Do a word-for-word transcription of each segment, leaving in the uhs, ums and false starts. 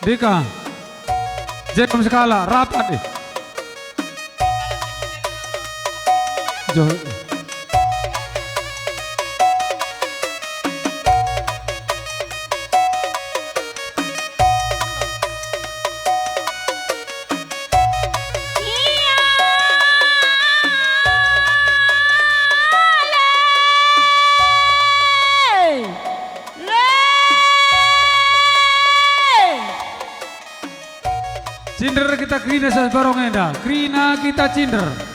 Dika, jegem sekalak, rapat, eh. Jo. Cinder kita kerina sebarong enda, kerina kita cinder.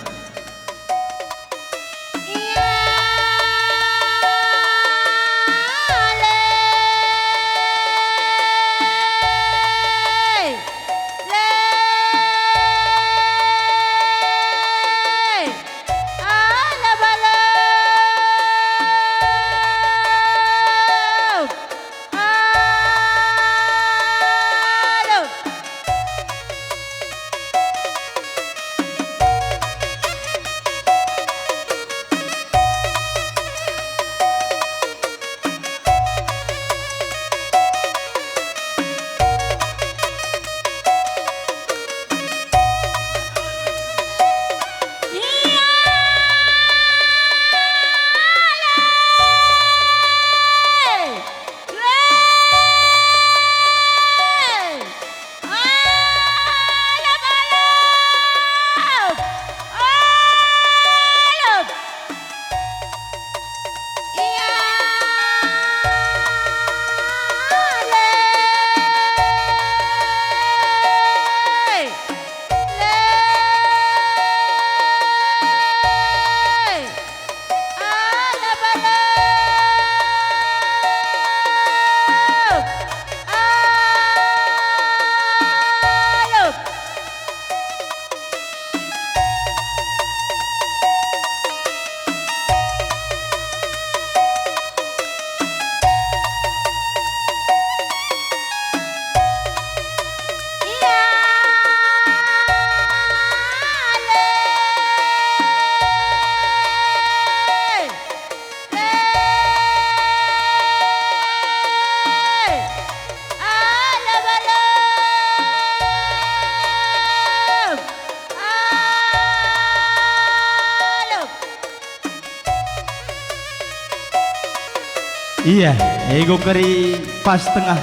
Ia, enggo kari pas tengah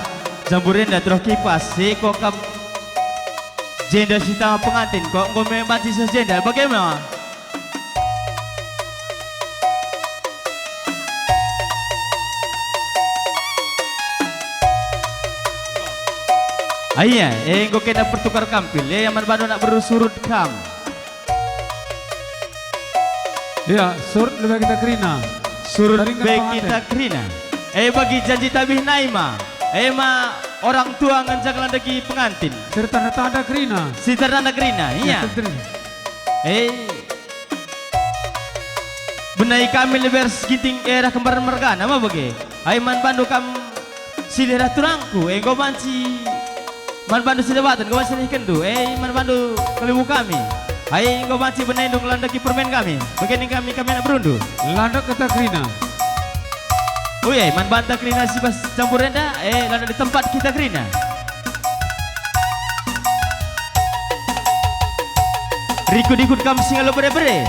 jambur enda terus kipas, seko kam jenda sitama pengantin, kok enggo me banci seh jenda, bage ma? Aia, enggo kena pertukar kampil, e man bandu anak beru surut kam. Ia, surut lebe kita kerina. Surut be kita kerina. E bagi janji tabih nai ma. E ma orang tua ngenca ngelandeki pengantin. Serta tanda kerina. Serta tanda kerina, ia. E. Benai kami lebe ras Ginting e rah kembar mergana ma bage. Ai man bandu kam si daerah turangku, enggo banci man bandu si debaten, enggo banci nihkenndu, e man bandu kelibu kami. Ai enggo banci benaindu ngelandeki permen kami, bage nina kami, kami anak berundu. Landek kita kerina. Uye, man banta kerina si bas campur enda, e landek di tempat kita kerina. Rikut-ikut kam singalo bere-bere.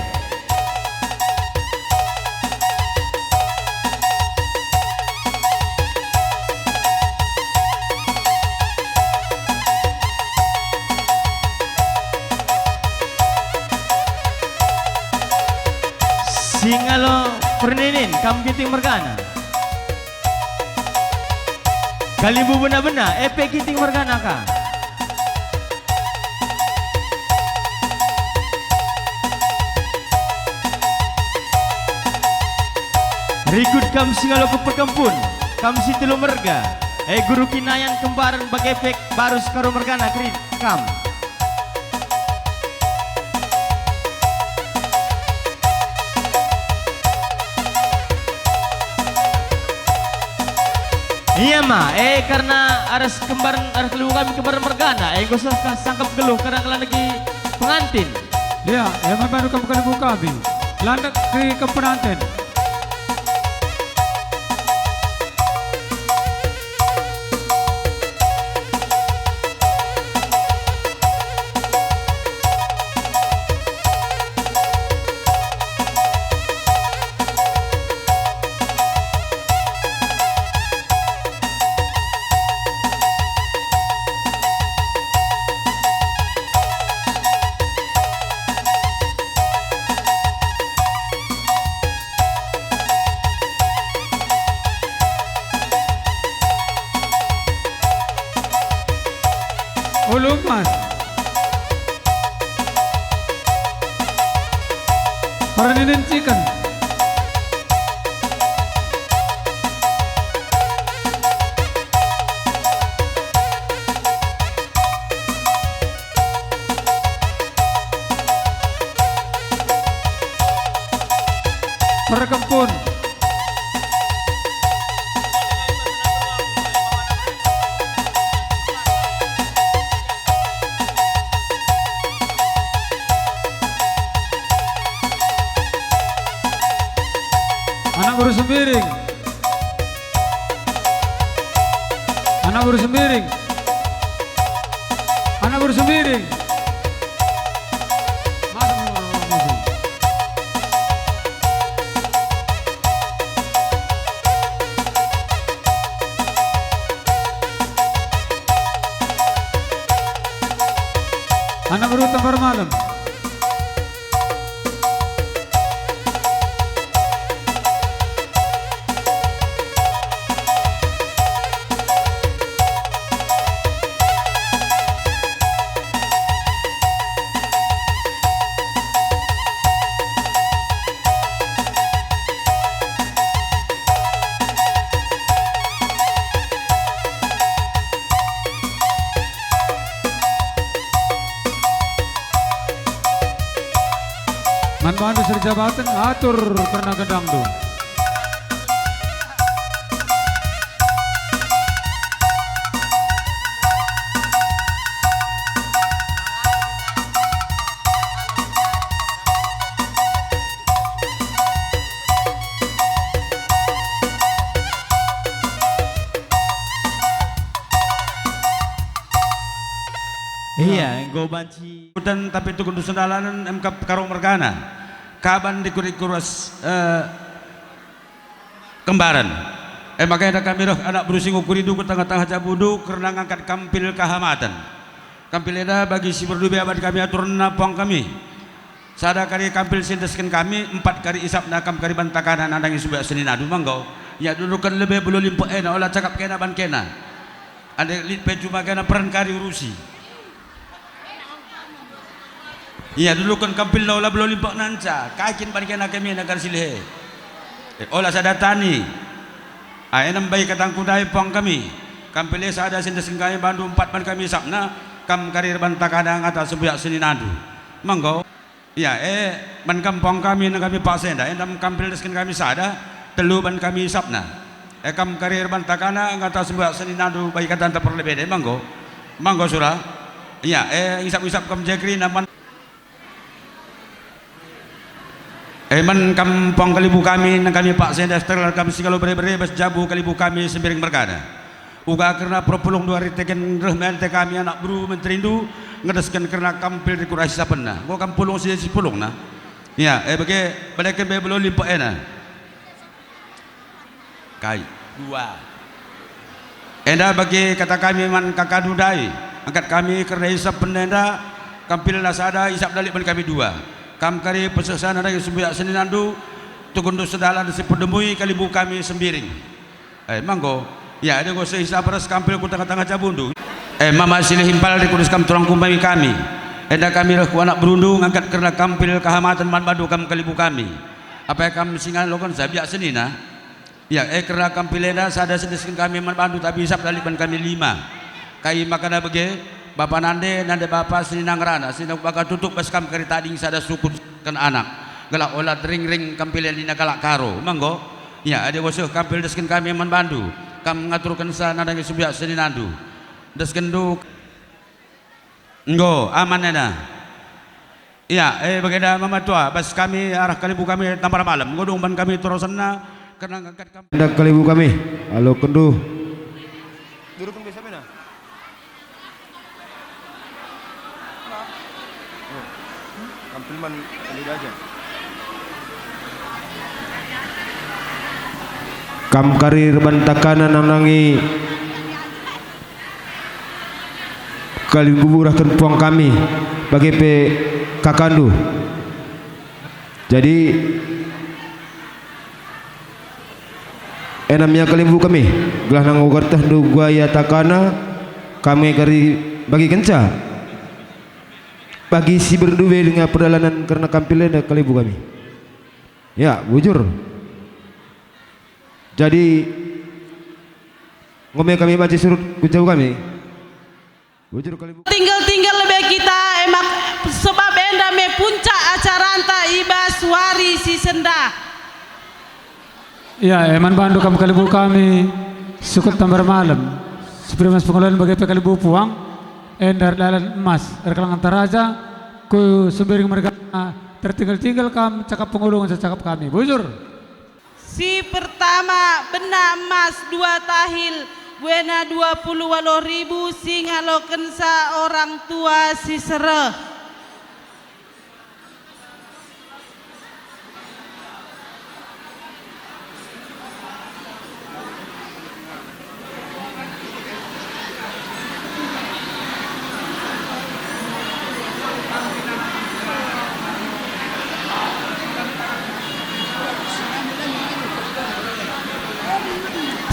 Singalo perninin kam Ginting mergana. Kalimbubu bena-bena, e pe Ginting mergana ka. Rikut kam singalo perkempun, kam si telu merga, e guru Kinayan kembaren bage pe Barus Karo mergana kerin kam. Ia ma, e, kerna aras kembar, aras kelibu kami kembar mergana, e, enggo seh ka sangkep geluh kerna ngelandeki pengantin. Ia, e, man bandu kam kelibu kami. Landek ke pengantin. Ulu Emas. Perninin Chicken. Perkempun. Anak Beru Sembiring. Anak Beru Sembiring. Anak Beru Sembiring. Masuk, masuk. Anak Beru Tampar Malem. Man bandu seri jabaten, atur kerna gendangndu. Ia, enggo banci. Kutan tapi tukun dusun dalanen, em kap karo mergana. Kaban dikur-ikur ras, eh, kembaran. E maka enda kami reh anak beru si ngukurindu ku tengah-tengah jabundu kerna ngangkat kampil kehamaten. Kampil enda bagi si berdua aban kami aturna puang kami. Sada kari kampil si endesken kami, empat kari isapna kam kari bantakana nandangi sumbiak seninandu, manggo. Ia duluken lebe belo limpek ena, ola cakap kena ban kena. Ande lit pe juma kena peren kari urusi. Ia duluken kampilna ola belo limpek nanca, kai kin ban kena kemena kari si lehe. E, ola sada tani. Ae nembai katangku ndai puang kami. Kampil e sada si endesken kami bandu empat ban kami isapna, kam kari erban takana ngata sumbiak seninandu. Manggo. Ia, e, man kam puang kami nang kami paksa enda, enda kam kampil endesken kami sada, telu ban kami isapna. E, kam kari erban takana ngata sumbiak seninandu bagi katanta perlebede, manggo. Manggo sura. Ia, e, isap-isap kam je kerina man. E, man kam puang kalimbubu kami nang kami paksa enda, seterlar kam si kalo bere-bere bas jabu kalimbubu kami Sembiring mergana. Uga kerna perpulung dua riteken reh me ate kami anak beru menterindu, ngedesken kerna kampil rikut isapenna. Enggo kam pulung si, si pulungna. Ia, e bage, baleken be belo limpek ena. Kai? Dua. Enda bage kata kami man kakandu ndai, angkat kami kerna isapenna enda, kampilna sada, isapna lit ban kami dua. Kam kari peseh sana ndai sumbiak seninandu, tukunndu sedalan si pedemui kalimbubu kami Sembiring. E, manggo. Ia, adi enggo seh isap ras kampil ku tengah-tengah jabundu. E, mama silih impal rikut kam turang kumbami kami. Enda kami reh ku anak berundu ngangkat kerna kampil kehamaten man bandu kam kalimbubu kami. Apai kam si ngaloken sumbiak senina? Ia, e, kerna kampil enda sada si endesken kami man bandu tapi isapna lit ban kami lima. Kai makana bage, bapa nande, nande bapa senina ngerana, senina kubaka tutuk bas kam kari tading sada sukut ken anak. Gelah ola tering-ring kampil enda nina kalak Karo. Manggo. Ia, adi enggo seh kampil endesken kami man bandu, kam ngaturkensa nandangi sumbiak seninandu. Endeskenndu. Enggo, aman enda. Ia, e, bagenda mama tua, bas kami arah kalimbubu kami Tampar Malem. Enggo dung ban kami terusenna, kerna ngangkat kam. Enda kalimbubu kami, alokenndu. Duruken biasa mena. Kam kari erban takana nandangi kalimbubu rehken puang kami, bage pe kakandu. Jadi, Ena me ia kalimbubu kami, gelah nanggo gertehndu gua ia takana, kam nge kari Bagi kenca, bagi si berndu be denga perdalanen kerna kampil enda kalibu kami. Ya, bujur. Jadi, ngome kami banci surut ku jauh kami. Bujur kalibu. Tinggel-tinggel lebe kita, emak, sebab enda me puncak acaranta i bas wari si sendah. Ya, e man bandu kam kalibu kami, sukut tambar malem. Siperimas pengaloen bage pe kalibu puang, enda erdalan emas, erkelangen taraja, ku Sembiring mergana, tertinggel-tinggel kam cakap pengulu ngenca cakap kami. Bujur. Si pertama, bena emas dua tahil, buena dua puluh waluh ribu, si ngalokensa orang tua si sereh.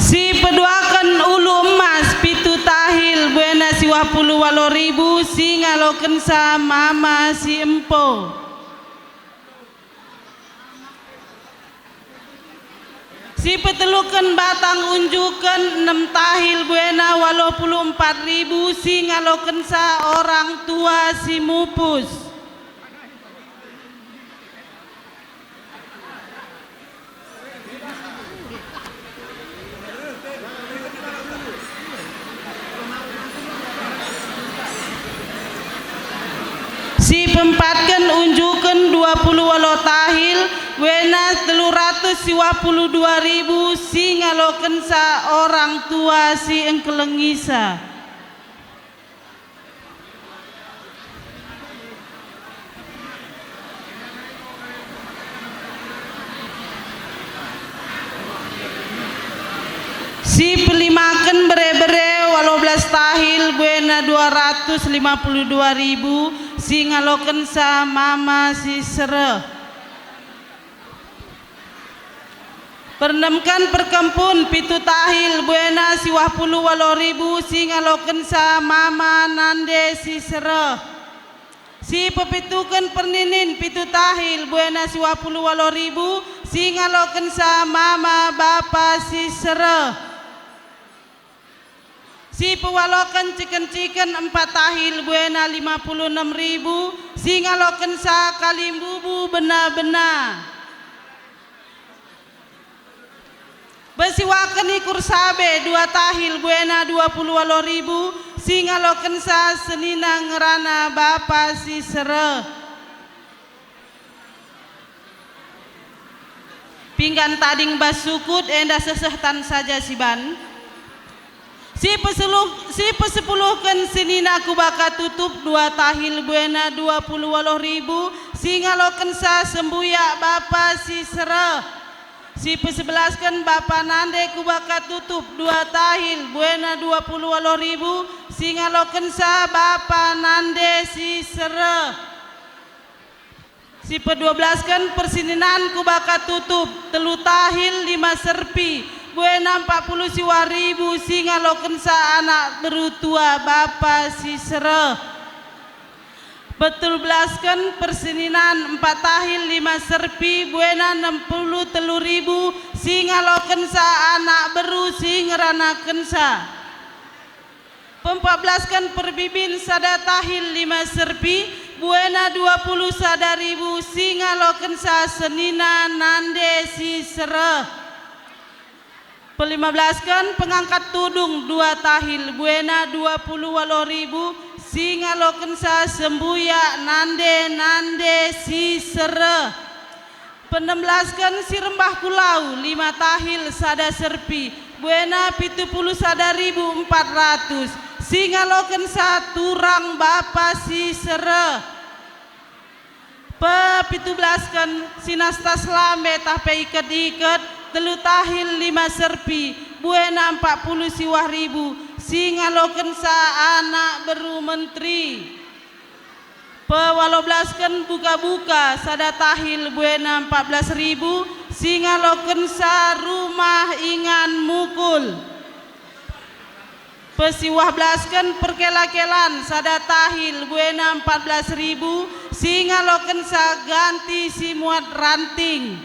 Si peduaken ulu emas pitu tahil, buena siwah puluh waluh ribu, si ngalokensa mama si empo. Si peteluken batang unjuken enem tahil, buena waluh puluh empat ribu, si ngalokensa orang tua si mupus. Si peempatken unjuken dua puluh waluh tahil, buena telu ratus siwah puluh dua ribu, si ngalokensa orang tua si engkelengisa. Si pelimaken bere-bere waluh belas tahil, buena dua ratus lima puluh dua ribu, si ngalokensa mama si sereh. Pernemken perkempun pitu tahil, buena siwah puluh waluh ribu, si ngalokensa mama nande si sereh. Si pepituken perninin pitu tahil, buena siwah puluh waluh ribu, si ngalokensa mama bapa si sereh. Si pewaloken ciken-ciken empat tahil, buena lima puluh enem ribu, si ngalokensa kalimbubu bena-bena. Besiwaken ikur sabe dua tahil, buena dua puluh waluh ribu, si ngalokensa senina ngerana bapa si sereh. Pinggan tading bas sukut enda sesehtan saja siban. Si peseluh-, si pesepuluhken senina kubaka tutup dua tahil, buena dua puluh waluh ribu, si ngalokensa sembuyak bapa si sereh. Si pesebelasken bapa nande kubaka tutup dua tahil, buena dua puluh waluh ribu, si ngalokensa bapa nande si sereh. Si peduablasken persininan kubaka tutup, telu tahil lima serpi, buena empat puluh siwah ribu, si ngalokensa anak beru tua bapa si sereh. Petulubelasken persininan empat tahil lima serpi, buena enem puluh telu ribu, si ngalokensa anak beru si ngeranakensa. Peempatbelasken perbibin sada tahil lima serpi, buena dua puluh sada ribu, si ngalokensa senina nande si sereh. Pelimablasken pengangkat tudung dua tahil, buena dua puluh waluh ribu, si ngalokensa sembuyak nande-nande si sereh. Penembelasken si rembah ku lau lima tahil sada serpi, buena pitu puluh sada ribu empat ratus, si ngalokensa turang bapa si sereh. Pepitubelasken si nas tas lambe tah pe iket-iket, telu tahil lima serpi, buena empat puluh siwah ribu, si ngalokensa anak beru menteri. Pewaloblasken buka-buka sada tahil buena empat belas ribu, si ngalokensa rumah ingan mukul. Pesiwah belasken perkela-kelan sada tahil buena empat belas ribu, si ngalokensa ganti si muat ranting.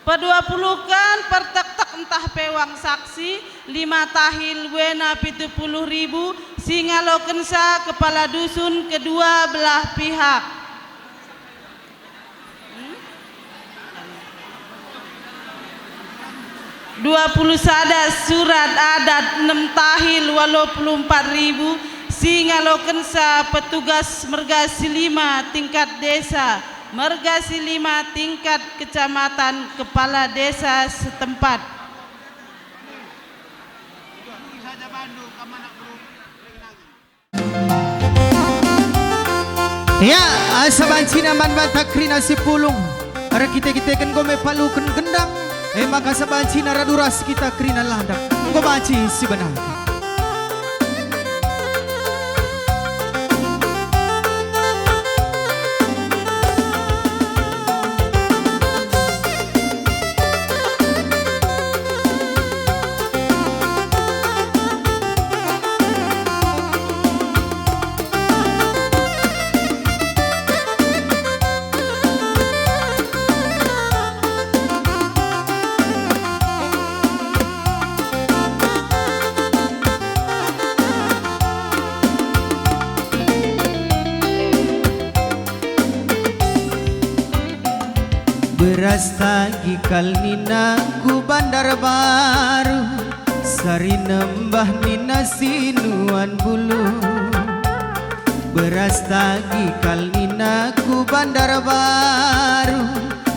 Pedua puluhken pertektek ntah pe uang saksi, lima tahil buena pitu puluh ribu, si ngalokensa kepala dusun kedua belah pihak. Dua puluh sada surat adat, enem tahil waluh puluh empat ribu, si ngalokensa petugas merga si lima tingkat desa, merga si lima tingkat kecamatan, kepala desa setempat. Ya, asa bancina man banta kerina si pulung. Erkite-kiteken enggo me paluken gendang, e maka asa bancina radu ras kita kerina landak. Enggo banci si benar. Beras tagi kal nina ku Bandar Baru, sari nembah nina si nuan bulu. Beras tagi kal nina ku Bandar Baru,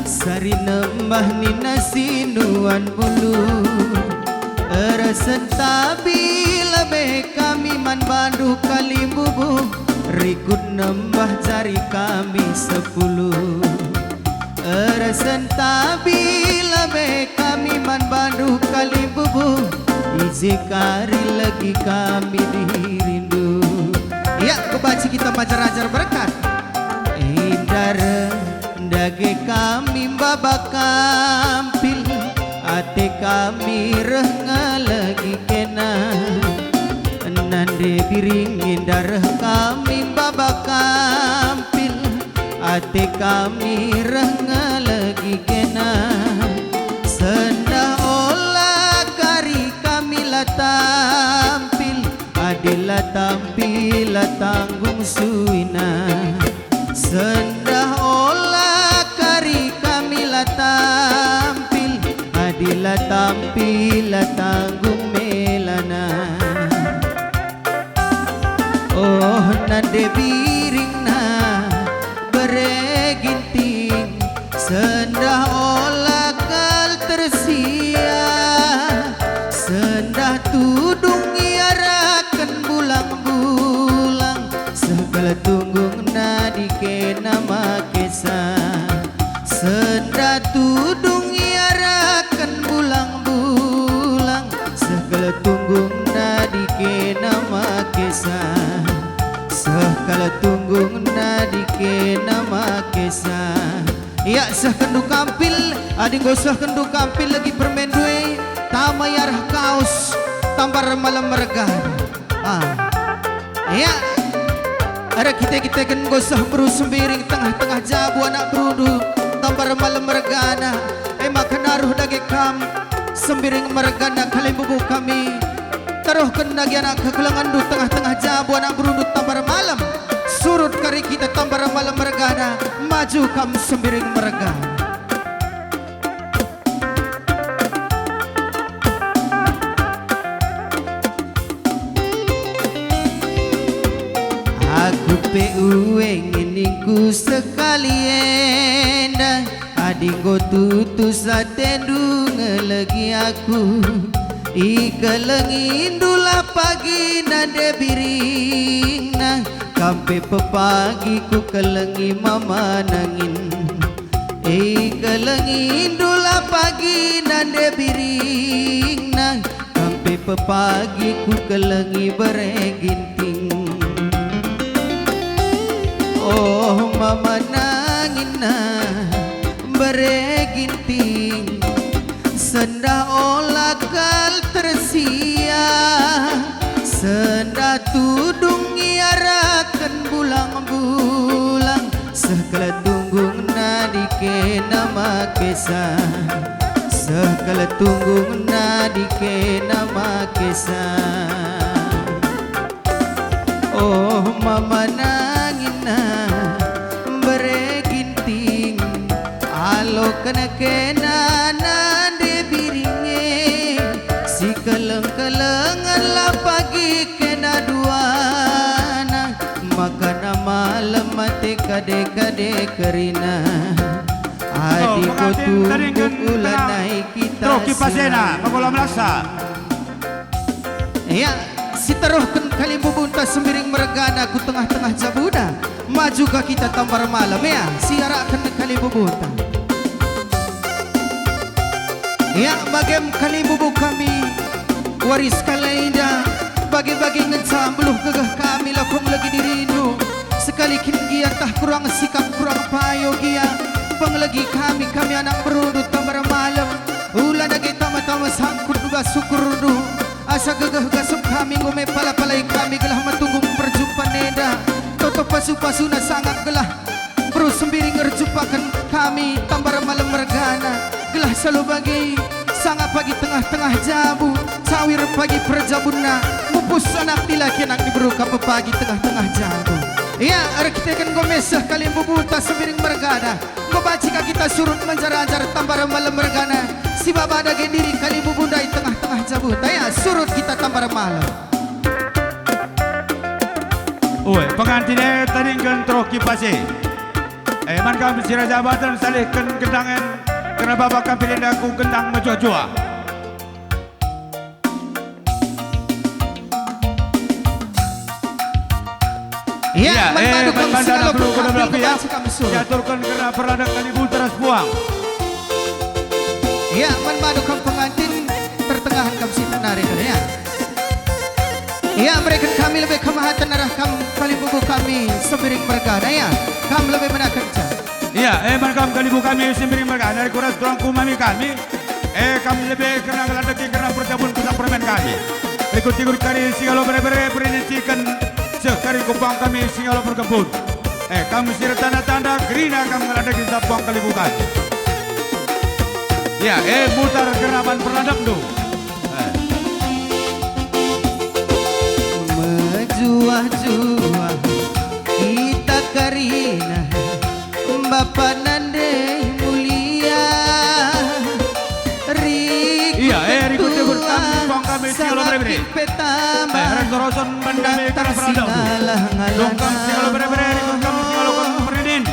sari nembah nina si nuan bulu. Ersen tabi lebe kami man bandu kalimbubu, rikut nembah jari kami sepuluh. Ersen tabi lebe kami man bandu kalimbubu, i je kari legi kami dirindu. Ya, kubanci kita majar-ajar berkat. Indar ndage kami mbaba kampil, ate kami reh ngalegi kena. Nande biring indar kami mbaba kampil, ate kami reh ngalegi kena. Sendah ola kari kami la tampil, adi la tampil la tanggung suina. Sendah ola kari kami la tampil, adi la tampil la tanggung melana. Oh, nande biringna bere Ginting, sendah ola kal tersia, sendah tudung iaraken bulang-bulang, seh kal tunggungna dikena makesa. Sendah tudung iaraken bulang-bulang, seh kal tunggungna dikena makesa, seh kal tunggungna dikena makesa. Ia sehkenndu kampil, adi enggo sehkenndu kampil legi permenndu e, tama i arah kaus, tambar malem mergana. Ah. Ya. Arah kite-kiteken enggo seh beru Sembiring tengah-tengah jabu anak berundu, tambar malem mergana. E maka naruh dage kam Sembiring mergana kalimbubu kami. Taruhken dage anak kekelengenndu tengah-tengah jabu anak berundu tambar malem. Surut kari kita tambar malem mergana, maju kam Sembiring mergana. Aku pe ueng ningku sekali enda, adi enggo tutus atendu ngelegi aku. Ikelengindulah pagi nande biringna, kam pe pepagi kukelengi mama nangin. Ikelengindulah pagi nande biringna, kam pe pepagi kukelengi bere Ginting. Oh, mama nanginna bere Ginting, sendah ola kal ter Sia sendah tudung iaraken bulang-bulang, seh kele tunggungna dikena makesa, seh kele tunggungna dikena makesa. Oh, mama nangina, bere Ginting, aloken kena nande biring e, sikeleng-kelengen la pagi kena duana, makana malem ate kade-kade kerina. Oh, adi ko pengantin tadingken tumbuk tengah ulanai kita truk kipasena, senang. Pagola melasa. Ya, siteruhken kalimbubunta Sembiring mergana ku tengah-tengah jabuna. Maju ka kita tambar malem, ya, siaraken kalimbubunta. Ya, bagem kalimbubu kami, waris kalenda, bage-bage ngenca mbeluh gegeh kami lakong legi dirindu. Sekali kin gia tah kurang sikap kurang payo gia, pengelegi kami, kami anak berundu tambar malem. Ula dage tama-tama sangkut uga sukurndu. Asa gegeh gasup kami enggo me pala-palai kami gelah metunggung perjumpan enda. Toto pasu-pasuna sangap gelah beru Sembiring erjumpaken kami tambar malem mergana. Gelah salo bage sangap pagi tengah-tengah jabu, cawir pagi perjabunna, mupus anak dilaki anak diberu ka pepagi tengah-tengah jabu. Ia erkiteken enggo me seh kalimbubunta Sembiring mergana. Enggo banci ka kita surut manjar-anjar tambar malem mergana, si baba dage diri kalimbubunta i tengah-tengah jabunta, ya, surut kita tambar malem. Ue, pengantin e tadingken truk kipase. E, man kam si raja baten salihken gendang en, kerna baba kam pilenda ku gendang mejuah-juah. Ia, ia, man eh, badu man kami badu singalo anak pun beluh kami kuda belah pihak. Kami suruh. Diaturken kerna perladak kami buntar ras puang. Ia, man badu kam pengantin tertengahen kam si nari, ia. Ia, mereken kami lebe kemahaten arah kam kalimbubu kami Sembiring mergana, ia. Kam lebe menakenca. Ia, eh, man kam kalimbubu kami Sembiring mergana, dari kuras tuangku mami kami. Eh, kami lebe kerna ngelandeki kerna perjabun pusat permen kami. Ikut-ikut kari singalo bere-bere perininciken seh kari kupang kami singalo perkempun. Eh, kami si ertanda-tanda kerina kami ngelandeki sapuang kalimbubu kami. Ya, eh, mutar kerna ban perlandekndu. Eh. Mejuah-juah kita karina Bapa nande mulia, rikut iya, eh, rikut tentua, kami, pang kami, sangap singalo bere-bere. Kita tambah, eh, rengkoroson ban kami, nantang kerna peradaban. Singalah-ngalah. Dong kami singalo bere-bere, rikut kami singalo kami perinin.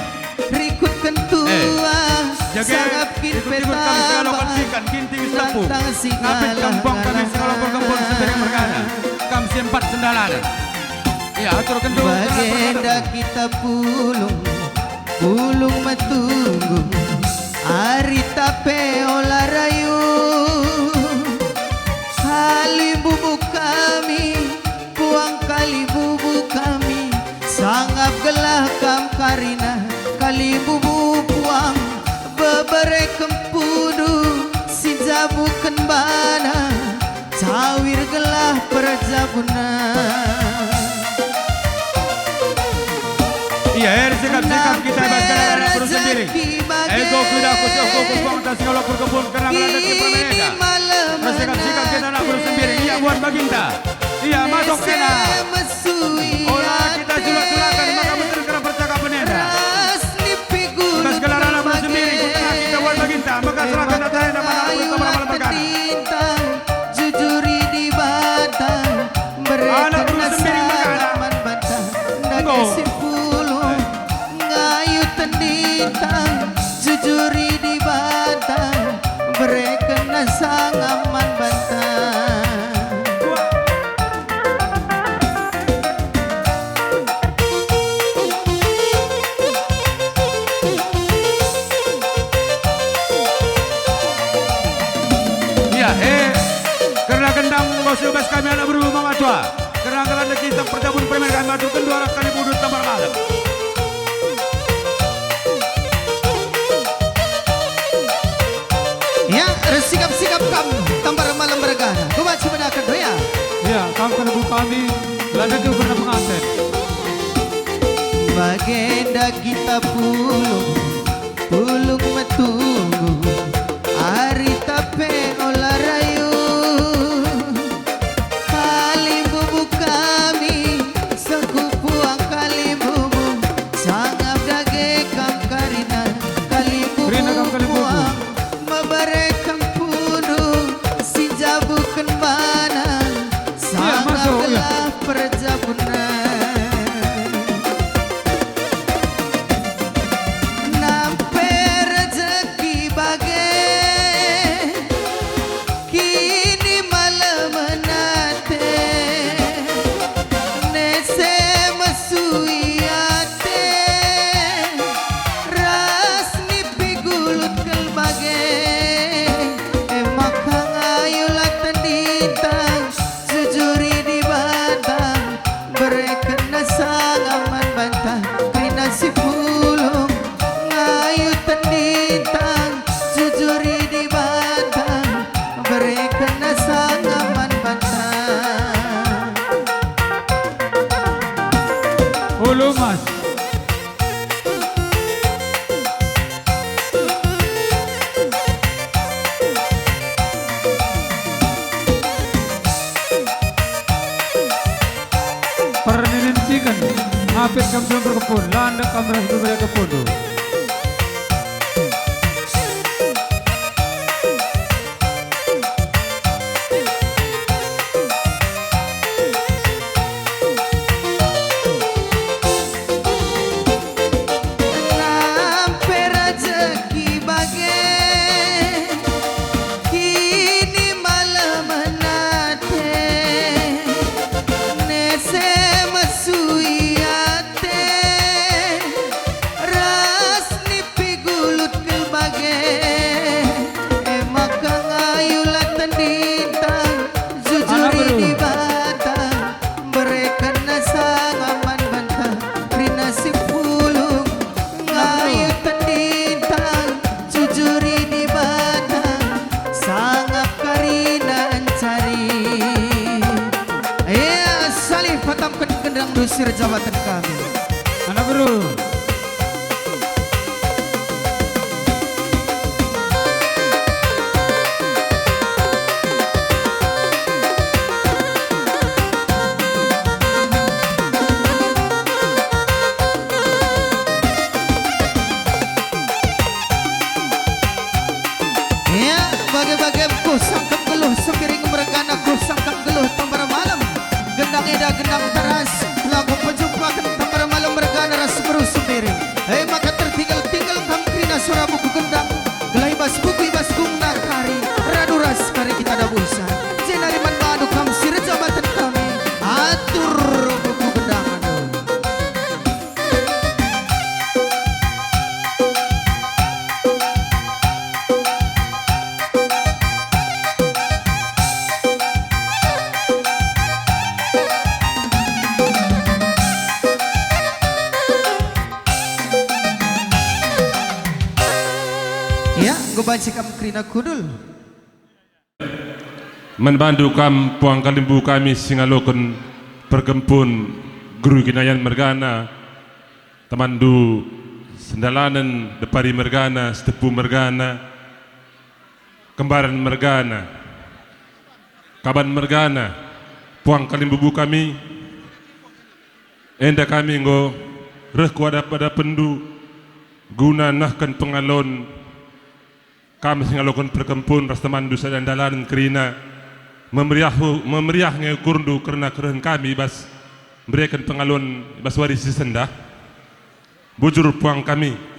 Rikut tentua, eh, jage, sangap kin rikut-rikut kami singalo petambah, kami sikan, ginting setepu. Nantang ngapit kami, pang kami, singalah-ngalah. Singalo perkempun, Sembiring mergana. Kami sempat sendalanen. Iya, atur kendur. Bagenda kita pulung, pulung metunggung, ari tape ola rayu. Kalimbubu kami, puang kalimbubu kami, sangap gelah kam karina kalimbubu puang, bebere kempundu si njabuken bana. Cawir gelah perjabunna. Iya, eh, sikap-sikap kita i bas kalak anak beru Sembiring. Ego kuda kusuh kuku kuang tas ngolok perkebun kerang radat di permainan. Bersikap-sikap kita anak beru Sembiring. Iya, buat baginta. Iya, masuk kena. Ola kita julak-julakan, maka betul kena percakapan enda. Ras nipiku. Tugas gelar anak beru Sembiring, ku tengah kita wan baginta, maka serahkan atas enda mana anak beru Sembiring perkara. Jujuri Dibata, anak beru Sembiring perkara. Enggo. Ngayu tendintang, jujuri Dibata, bereken sangap man banta. Iya, eh, kerna gendang enggo siubas kami anak beru mama tua. Kerna ngelandeki tang perjabun permen kami aturken duarak kami budut tambar malem. Ya, ersikap-sikap kam. Tambar Malem mergana, ku banci bedaken, ya. Ya, kam kalimbubu kami, lanjut kerna penganten. Bagenda kita pulung, pulung metunggung, arita pe ola rayu. Kalimbubu kami, seh ku puang kalimbubu, sangap dage kam kerina, kalimbubu puang. Mebereken pundung si njabuken bana, sangap gelah perjabunen. Nampe rejeki bage, kini malemen ate, nese mesui ate, ras nipi gulut kal bage, e maka ngayulah tendinta, jujuri Dibata, berekenna sangap man banta, kerina si pulung, ngayu tendinta, jujuri Dibata, berekenna sangap man banta. Ulu, Mas. Perninin ciken, ngapit kam belum berkepun, landek kam ras berbaya kepundu. Nampe rejeki bage, kini malemen ate, nese mesui ate, ras nipi gulut kal bage, e maka ngayulah tendinta, jujuri Dibata, berekenna sangap man banta, kerina si pulung, ngayu tendinta, jujuri Dibata, sangap kerina encari. Ya, salih patamken gendangndu si erjabaten kami. Anak beru. Ya, bage-bage ku sangkep geluh Sembiring mergana, ku sangkep geluh Tambar Malem. Gendang enda gendang teras, lagu pejumpaken Tambar Malem mergana ras beru Sembiring. E maka tertinggal-tinggal kam kerina sora buku gendang, gelah i bas buku i bas gungna kari, radu ras kari kita dabuhsa. Jenari man bandu kam si erjabaten kami, atur buku gendang. Ya, enggo banci kam kerina kundul. Man bandu kam puang kalimbubu kami si ngaloken perkempun, Guru Kinayan mergana, temanndu Sendalanen, Depari mergana, Sitepu mergana, Kembaren mergana, Kaban mergana, puang kalimbubu kami, enda kami enggo reh ku adap-adapenndu guna nehken pengalon kam si ngaloken perkempun ras temanndu sada Sendalanen kerina memeriah, memeriah nge ukurndu kerna kerehen kami i bas mereken pengalon i bas wari si sendah. Bujur puang kami.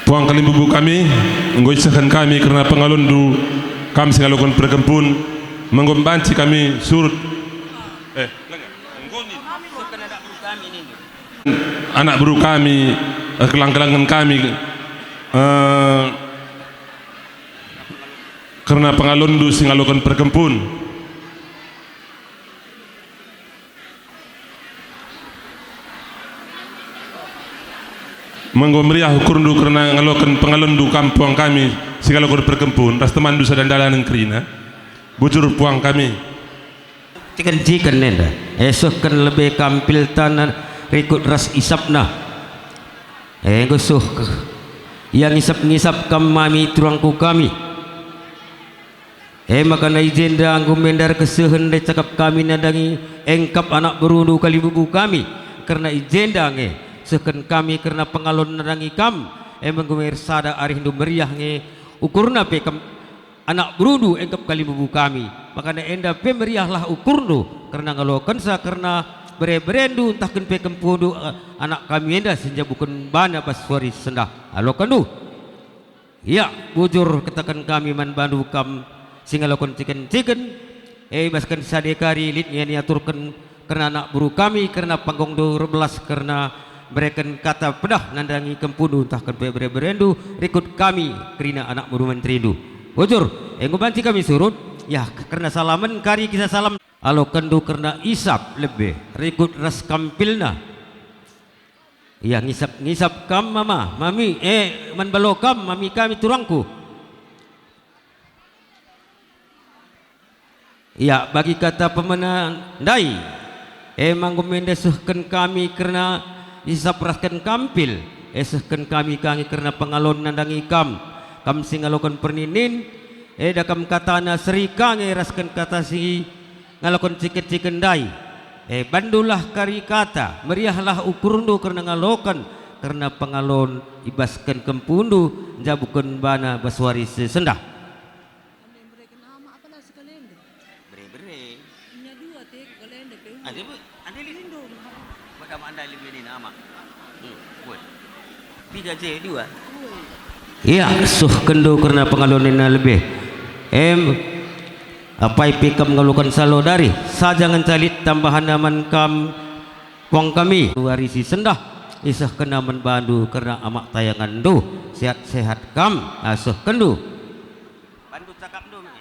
Puang kalimbubu kami, enggo isehken kami kerna pengalonndu, kam si ngaloken perkempun, menggo banci kami surut. Eh, langa. Enggo nin. Anak beru kami, eh, kelang-kelangen kami, eh, kerna pengalonndu si ngaloken perkempun. Menggo meriah ukurndu kerna ngaloken pengalonndu kam puang kami si ngaloken perkempun ras temanndu sada dalanen kerina. Bujur puang kami. Ciken-ciken enda, eh, sehken lebe kampilta rikut ras isapna. Eh, enggo seh ke. Ia ngisap-ngisap kam mami turangku kami. E maka i jenda enggo mendar kesehen ndai cakap kami nandangi engkap anak berundu kalimbubu kami, kerna i jenda nge sehken kami kerna pengalon nandangi kam, e maka enggo me ersada arihndu meriah nge ukurna pe kam anak berundu engkap kalimbubu kami. Makana enda pe meriahlah ukurndu kerna ngalokensa kerna bere-berendu ntahken pe kempundu, eh, anak kami enda si njabuken bana bas wari sendah. Alokenndu. Ya, bujur kataken kami man bandu kam si ngaloken ciken-ciken, e, ibasken sade kari lit nge niaturken kerna anak beru kami, kerna panggungndu erbelas, kerna mereken kata pedah nandangi kempundu ntahken pe bere-berendu rikut kami kerina anak beru menterindu. Bujur, enggo banci kami surut, ya, kerna salamen kari kisa salam alokenndu kerna isap lebe rikut ras kampilna. Ia ngisap-ngisap kam mama, mami, eh, man balo kam, mami kami turangku. Ia bagi kata pemena ndai, e manggo mende sehken kami kerna isap rasken kampil, e sehken kami kangi kerna pengalon nandangi kam, kam si ngaloken perninin, eda kam katana seri kange rasken kata si ngaloken ciken-ciken ndai. E, bandulah kari kata, meriahlah ukurndu kerna ngaloken, kerna pengalon ibasken kempundu njabuken bana bas wari si sendah. Ande mereken ama apalah sekalenda? Bere-bere. Nya dua te kalenda pe. Ade, Bu, ade li. Endo. Buat ama anda li bini ama. Hmm, buat. Piga je dua? Ia, sehkenndu kerna pengalonina lebe. Em, apai pe kam ngaloken salo dari, saja ngenca lit tambahanna man kam puang kami. Wari si sendah, isehkenna man bandu kerna amak tayangenndu, sehat-sehat kam, ah, sehkenndu. Bandu cakapndu me.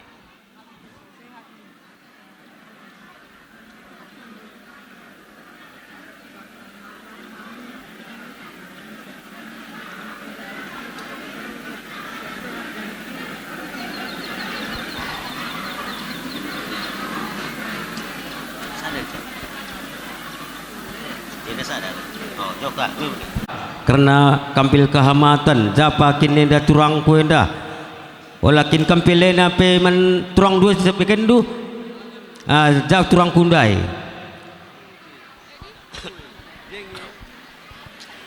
Sada, Cak. Dia dah sadar. Oh, jauh, Kak. Kerna kampil kehamaten, japa kin enda turangku enda? Ola kin kampilena pe man turang dua sebekenndu? Ah, jauh turangku ndai.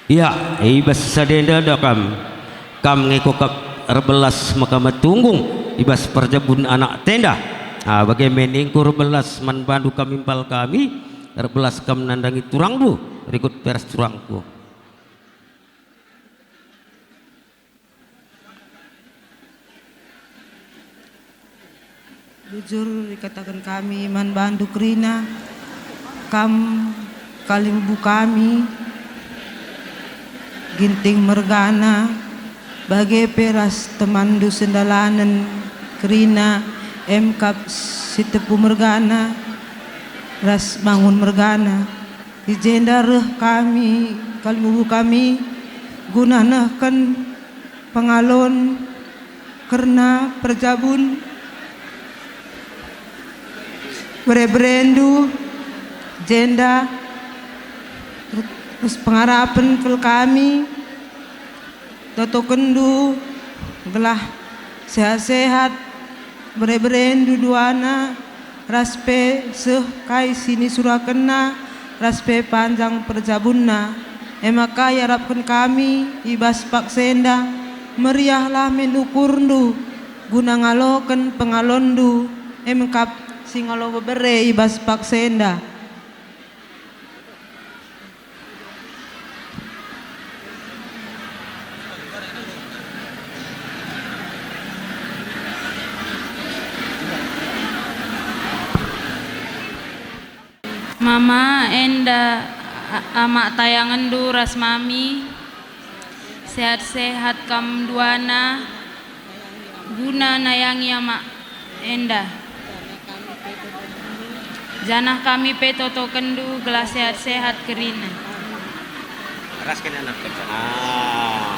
Ia, i bas sadenda da kam. Kam nge kukap erbelas maka metunggung i bas perjabun anak tenda. Ah, bage me ningku erbelas man bandu kam impal kami, erbelas kam nandangi turangndu, rikut pe ras turangku. Bujur ikataken kami man bandu kerina, kam kalimbubu kami, Ginting mergana, bage pe ras temanndu sendalanen kerina, emkap Sitepu mergana, ras Mangun mergana. I jenda reh kami, kalimbubu kami, guna nehken pengalon kerna perjabun bere-berendu, jenda ras pengarapen kal kami, totokenndu gelah sehat-sehat bere-berendu duana, ras pe seh kai si nisurakenna, ras pe panjang perjabunna. E maka iarapken kami i bas paksa enda, meriahlah min ukurndu, guna ngaloken pengalonndu, emkap si ngalo bebere i bas paksa enda. Mama enda A-, Amak tayangenndu ras Mami, sehat-sehat kam duana, guna nayangi Amak enda. Janah kami pe totokenndu gelah sehat-sehat kerina. Rasken anak kerja. Ah.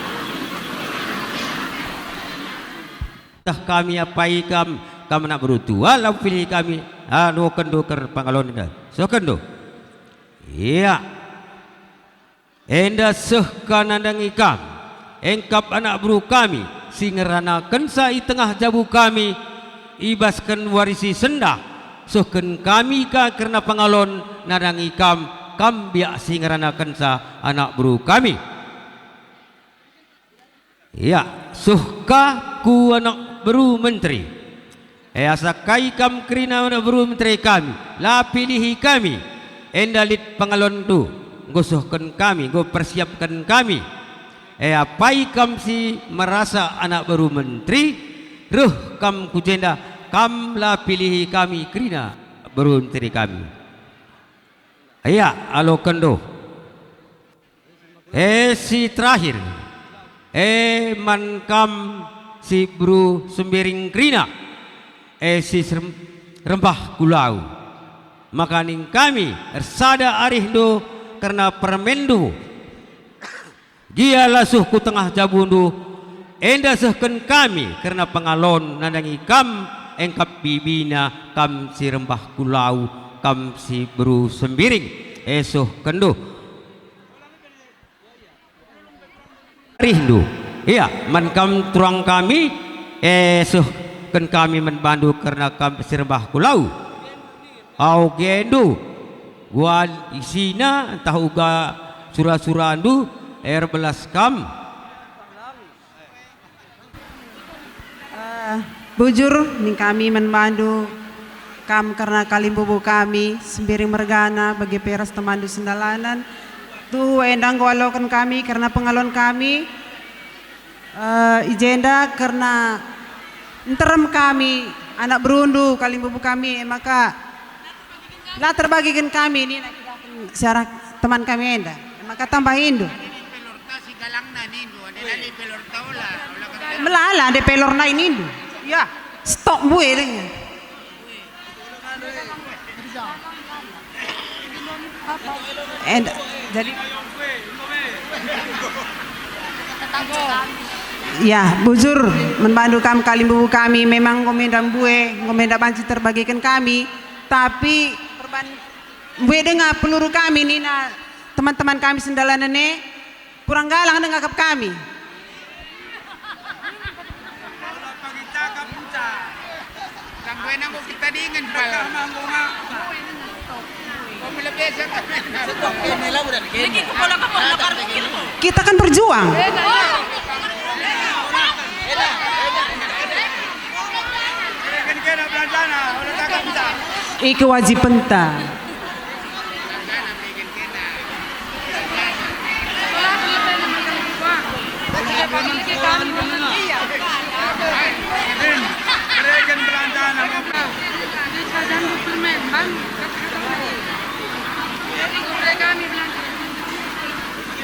Tah kami apai kam, kam anak beru tua, la pilih kami, anu kenndu ker pangalon enda. Soh kenndu. Ia. Enda seh ka nandangi kam, engkap anak beru kami, si ngeranakenca i tengah jabu kami, ibasken wari si sendah, sehken kami ka kerna pangalon nandangi kam, kam biak si ngeranakenca anak beru kami. Ia, seh ka ku anak beru menteri. E asa kai kam kerina anak beru menteri kami, la pilihi kami, enda lit pangalonndu, enggo sehken kami, enggo persiapken kami. E apai kam si merasa anak beru menteri, reh kam ku jenda, kam la pilihi kami kerina beru menteri kami. Ia, alokenndu. E si terakhir, e man kam si beru Sembiring kerina, e si serem-, rembah kulau. Maka ning kami ersada arihndu kerna permenndu, gia la seh ku tengah jabundu, enda sehken kami kerna pengalon nandangi kam engkap bibina kam si rembah kulau, kam si beru Sembiring, e sehkenndu. Arihndu. Ia, man kam turang kami, e sehken kami man bandu kerna kam si rembah kulau. Au gendu, gual isina ntah uga sura-surandu, erbelas kam. Eh, bujur ning kami man bandu, kam kerna kalimbubu kami, Sembiring mergana, bage pe ras temanndu sendalanen. Tuhu enda enggo aloken kami kerna pengalon kami, eh, i jenda kerna nterem kami, anak berundu, kalimbubu kami, e maka la terbagiken kami nina kita siarah teman kami enda. Maka tambahindu. Melala de pelor nai nindu. Ya, stop mbue deh. Enda, jadi ya, bujur, man bandu kam kalimbubu kami, memang enggo menda mbue, enggo menda banci terbagiken kami, tapi perban-, mbue denga peluru kami nina teman-teman kami sendalanen e, kurang galang denga kap kami. Kita kan berjuang. I kewajibenta.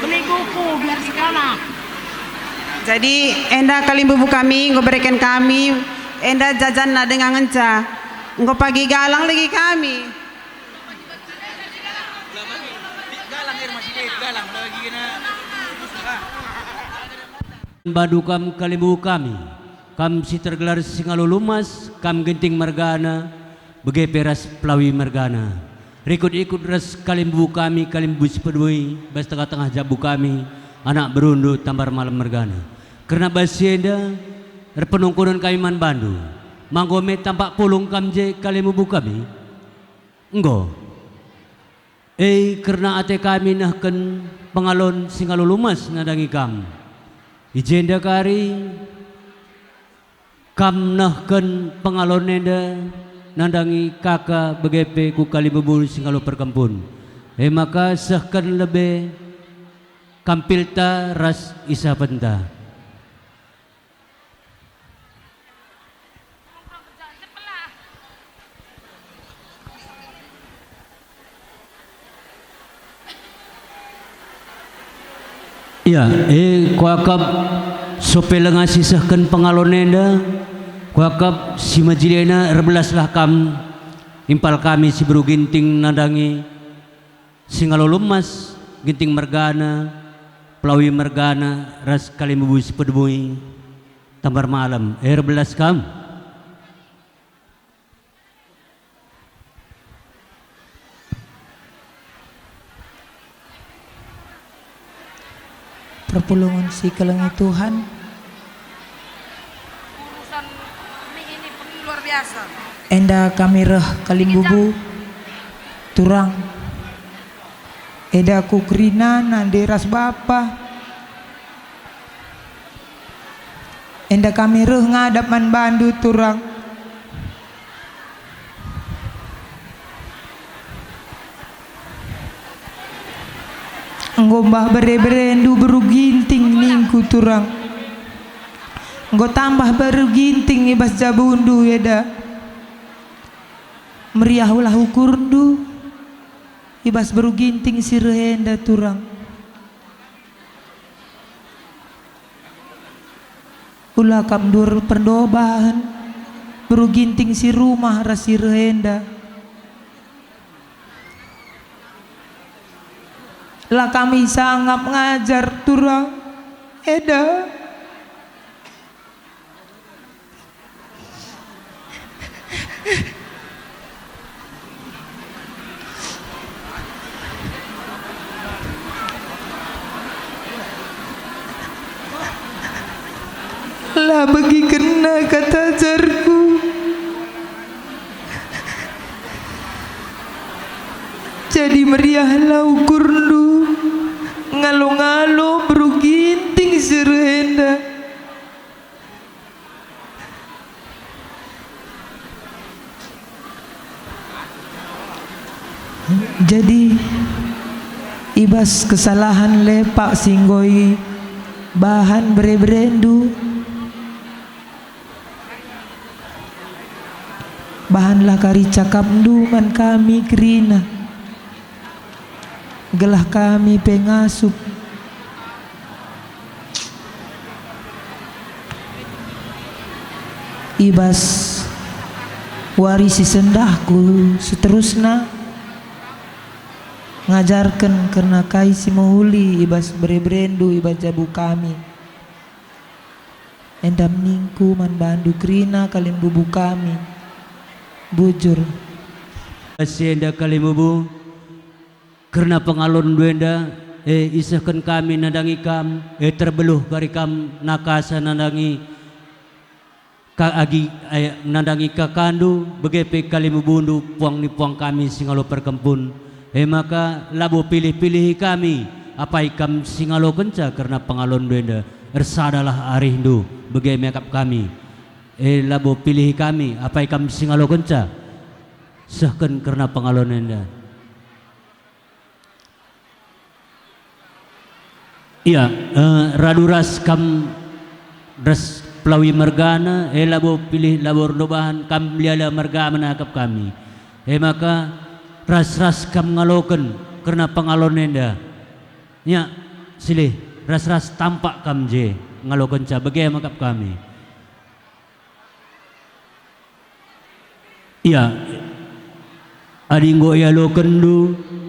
Beli buku biar sekolah. Jadi, enda kalimbubu kami, enggo bereken kami, enda jajanna denga ngenca. Enggo pagi galang lagi kami. Bandu kam kalimbubu kami, kam si tergelar Singalo Lumas, kam Ginting mergana, bage pe ras Pelawi mergana. Rikut-ikut ras kalimbubu kami, kalimbubu si pedue, bas tengah-tengah jabu kami, anak berundu Tambar Malem mergana. Kerna bas si enda, erpenungkunen kami man bandu. Ma enggo me tampak pulung kam je kalimbubu kami? Enggo. E, kerna ate kami nehken pengalon Singalo Lumas nandangi kam. I jenda kari kam nehken pengalon enda nandangi kaka bage pe ku kalimbubu Singalo Perkempun. E maka sehken lebe kampilta ras isapenta. Ya, e, kuakap sope lenga sisehken pengalon enda, kuakap si mejilena erbelaslah kam, impal kami si beru Ginting nandangi, si ngalo lemas, Ginting mergana, Pelawi mergana, ras kalimbubu si pedemui, Tambar Malem, erbelas kam. Perpulungen si kelengi Tuhan. Urusan mie ini luar biasa. Enda kami reh kalimbubu, turang. Eda ku kerina nande ras bapa. Enda kami reh ngadap man bandu, turang. Enggo mbah bere-berendu beru Ginting ningku, turang. Enggo tambah beru Ginting i bas jabundu eda. Meriahlah ukurndu i bas beru Ginting si reh enda, turang. Ula kam ndur perdobahen beru Ginting si rumah ras si reh enda. La kami sangap ngajar, turang, eda. La begikenna kata ajarku. Jadi meriahlah ukurndu, ngalo-ngalo beru Ginting si reh enda. Jadi, i bas kesalahen lepak si enggo ibahan bere-berendu, bahanlah kari cakapndu man kami kerina, gelah kami pe ngasup. I bas wari si sendahku seterusna, ngajarken kerna kai si mehuli i bas bere-berendu i bas jabu kami. Enda ningku man bandu kerina kalimbubu kami. Bujur. Si enda kalimbubu, kerna pengalonndu enda, e, isehken kami nandangi kam, e, terbeluh kari kam nakasa nandangi ka agi, e, nandangi kakandu, bage pe kalimbubundu puang ni puang kami si ngalo perkempun. E maka labo pilih-pilihi kami, apai kam si ngalokenca kerna pengalonndu enda, ersadalah arihndu, bage me akap kami. E labo pilihi kami, apai kam si ngalokenca, sehken kerna pengalon enda. Ia, eh, radu ras kam ras Pelawi mergana, eh, labo pilih, labo ernobahan kam liala merga menakap kami. Eh, maka ras-ras kam ngaloken kerna pengalon enda. Ia, silih, ras-ras tampak kam je ngalokenca bage mekap kami. Ia, adi enggo ialokenndu,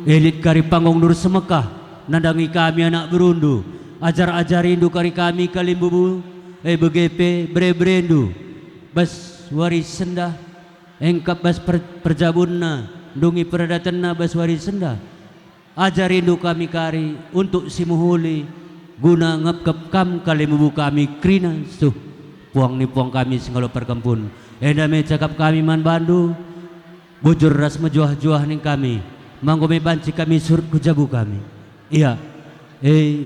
eh, lit kari panggung nur semekah, nandangi kami anak berundu, ajar-ajarindu kari kami kalimbubu, eh, bage pe bere-berendu, bas wari sendah, engkap bas per-, perjabunna, ndungi peradatenna bas wari sendah. Ajarindu kami kari untuk si mehuli, guna ngepkep kam kalimbubu kami kerina suh puang ni puang kami si ngalo perkempun. Enda me cakap kami man bandu, bujur ras mejuah-juah ning kami, manggo me banci kami surut ku jabu kami. Ia, e,